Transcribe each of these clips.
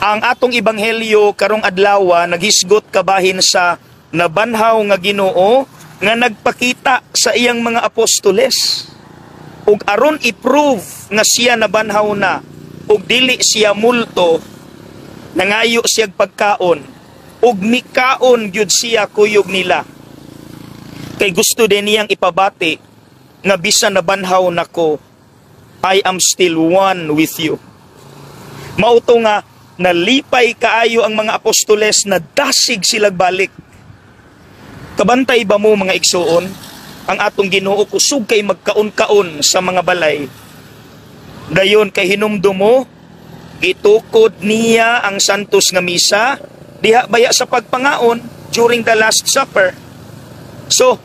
Ang atong ebanghelyo karong adlaw naghisgot kabahin sa nabanhaw nga Ginoo nga nagpakita sa iyang mga apostoles. Ug aron i-prove nga siya nabanhaw na ug dili siya multo, nangayo siya pagkaon ug mikaon gyud siya kuyog nila. Kay gusto din niyang ipabati nga bisan nabanhaw nako, I am still one with you. Mao to nga nalipay kaayo ang mga apostoles na dasig silag balik. Kabantay ba mo, mga igsuon, ang atong Ginoo kusog kay magkaon-kaon sa mga balay? Dayon kay hinumdum mo, gitukod niya ang santos nga misa diha baya sa pagpangaon during the Last Supper. So,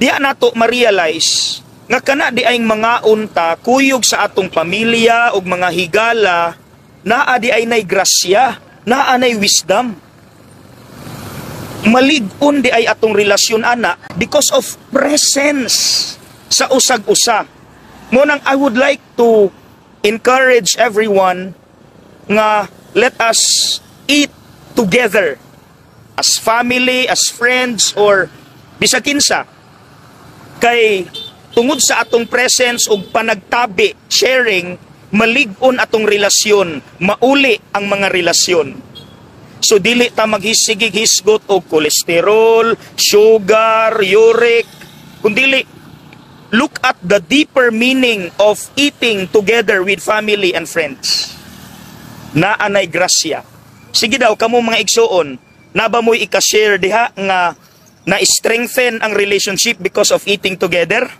diha nato ma-realize nga kana di ay mga unta kuyog sa atong pamilya ug mga higala, naa di ay nay grasya, naa nay wisdom. Malig-on di ay atong relasyon ana because of presence sa usag-usa. Mao nang I would like to encourage everyone nga let us eat together as family, as friends, or bisag kinsa. Kay tungod sa atong presence ug panagtabi, sharing, malig-on atong relasyon, mauli ang mga relasyon. So dili ta maghisigig hisgot og kolesterol, sugar, uric, kundili look at the deeper meaning of eating together with family and friends. Naanay grasya. Sige daw kamo, mga igsuon, naa ba mo'y ika-share diha nga na-strengthen ang relationship because of eating together?